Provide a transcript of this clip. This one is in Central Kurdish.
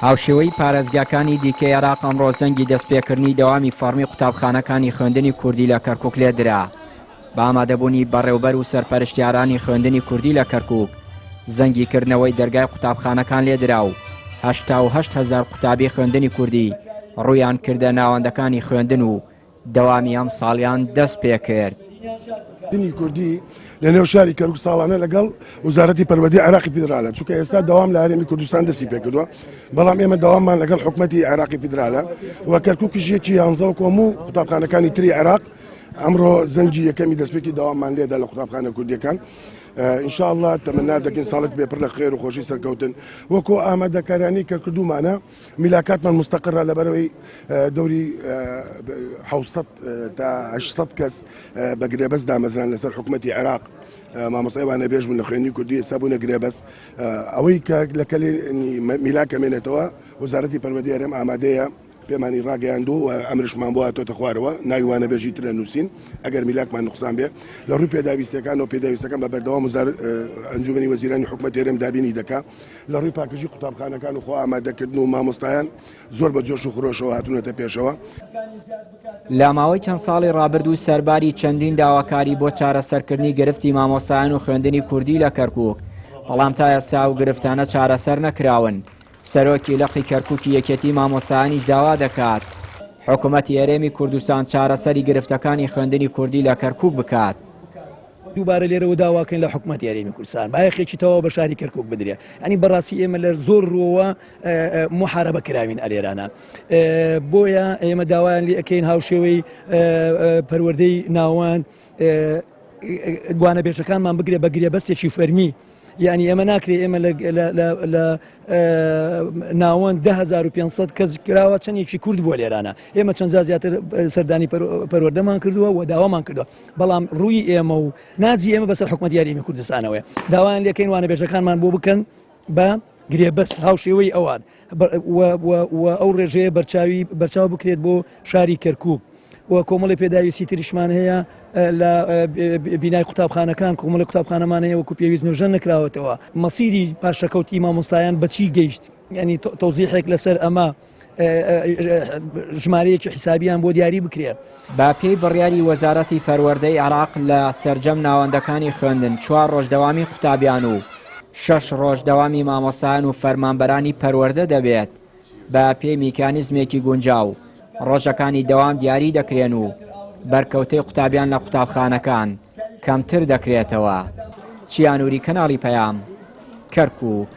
هاوشێوەی پارێزگاکانی دیکەی عێراق ئەمڕۆ زەنگی دەستپێکردنی دەوامی فەڕمی قوتابخانەکانی خوێندنی کوردی لە کەرکک لێدرا. بە ئامادەبوونی بەڕێوبەر و سەرپەرشتیارانی خوێندنی کوردی لە کەرکک زەنگی کردنەوەی دەرگای قوتابخانەکان لێدرا و 88 هەزار قوتابی خوێندنی کوردی ڕوویان کردە ناوەندەکانی خوێندن و دەوامی ئەمساڵیان دەست پێکرد. خوێندنی کوردی لە نێو شاری کەرکوک ساڵانە لەگەڵ وەزارەتی پەروەردەی عێراقی فیدرالە، چونکە ئێستا دەوام لە هەرێمی کوردستان دەستی پێکردووە، بەڵام ئێمە دەواممان لەگەڵ حکومەتی عێراقی فیدرالە و کەرکوکیش یەکی یانزە وەکو هەموو قوتابخانەکانی تری عێراق ئەمڕۆ زەنگی یەکەمی دەستپێکی دەواممان لێدا لە قوتابخانە کوردیەکان. ئینشاءاللە تەمەنا دەکەین ساڵێک بێ پڕ لە خێر و خۆشی سەرکەوتن وەکو ئامادەکارانی کە کردوومانە میلاکاتمان مستەقڕە لەبەرەوەی دەوری 600 تا 800 کەس بە گرێبەست دامەزران لەسەر حکومەتی عێراق مامۆستای وانەبێژ بوون لە خوێندنی کوردی ئێستا بوونە گرێبەست ئەوەی کە لە کەلێنی میلاک ئەمێنێتەوە وەزارەتی پەروەردەی هەرێم ئامادەیە پێمانی ڕاگەیاندووە و ئەمرشمان بۆ هاتۆتە خوارەوە ناوی وانەبێژی ترە نووسین ئەگەر میلاکمان نوقسان بێ لە ڕووی پێداویستەکانەوە پێداویستەکان بە بەردەوام ئەنجومەنی وەزیرانی حکومەت هەرێم دابینی دەکا لە ڕووی پاکژی قوتابخانەکان و خۆ ئامادەکردن و مامۆستایان زۆر بە جۆش و خرۆشەوە هاتوونەتە پێشەوە. لە ماوەی چەند ساڵی ڕابردوو سەرباری چەندین داواکاری بۆ چارەسەرکردنی گرفتی مامۆستایان و خوێندنی کوردی لە کەرکووک، بەڵام تا ئێستا ئەو گرفتانە چارەسەر نەکراون. سەرۆکی لقی کەرکووکی یەکێتی مامۆستایانیش داوا دەکات حکومەتی هەرێمی کوردستان چارەسەری گرفتەکانی خوێندنی کوردی لە کەرکووک بکات. دووبارە لێرەوە داواکەین لە حکومەتی هەرێمی کوردستان بایەخێکی تەواو بە شاری کەرکوک بدرێ ئەنی بەڕاستی ئێمە لە زۆر ڕووەوە محاربە کراوین ئەلێرانە بۆیە ئێمە داوایان لێ ئەکەین هاوشێوەی پەروەردەی ناوەند وانەبێژەکانمان بگرێ بە گرێبەستێکی فەرمی یعنی ئێمە ناکرێ ئێمە لە ناوەند 10500 کەس کراوە چەندێکی کورد بووە لێرانە ئێمە چەند جار زیاتر سەردانی پەروەردەمان کردووە و داوامان کردووە بەڵام ڕووی ئێمە و نازی ئێمە بەسەر حکومەتی هەرێمی کوردستانەوەیە داوایان لێکەین وانەبێژەکانمان بۆ بکەن بە گرێبەست هاوشێوەی ئەوان و ئەو ڕێژەیە بەرچاوی بەرچاو بکرێت بۆ شاری کەرکوک و کۆمەڵی پێداویستی تریشمان هەیە لە بینای قوتابخانەکان کۆمەڵی قوتابخانەمان هەیە وەکو پێویست نۆژەن نەکراوەتەوە مەسیری پاشەکەوتی مامۆستایان بەچی گەیشت ینی تەوزیحێک لەسەر ئەمە ژمارەیەکی حیسابیان بۆ دیاری بکرێ. بە پێی بڕیاری وەزارەتی پەروەردەی عێراق لە سەرجەم ناوەندەکانی خوێندن چوار ڕۆژ دەوامی قوتابیان و شەش ڕۆژ دەوامی مامۆستایان و فەرمانبەرانی پەروەردە دەبێت بە پێی میکانیزمێکی گونجاو ڕۆژەکانی دەوام دیاری دەکرێن و بەرکەوتەی قوتابیان لە قوتابخانەکان کەمتر دەکرێتەوە. چیانوری کەناڵی پەیام، کەرکوک.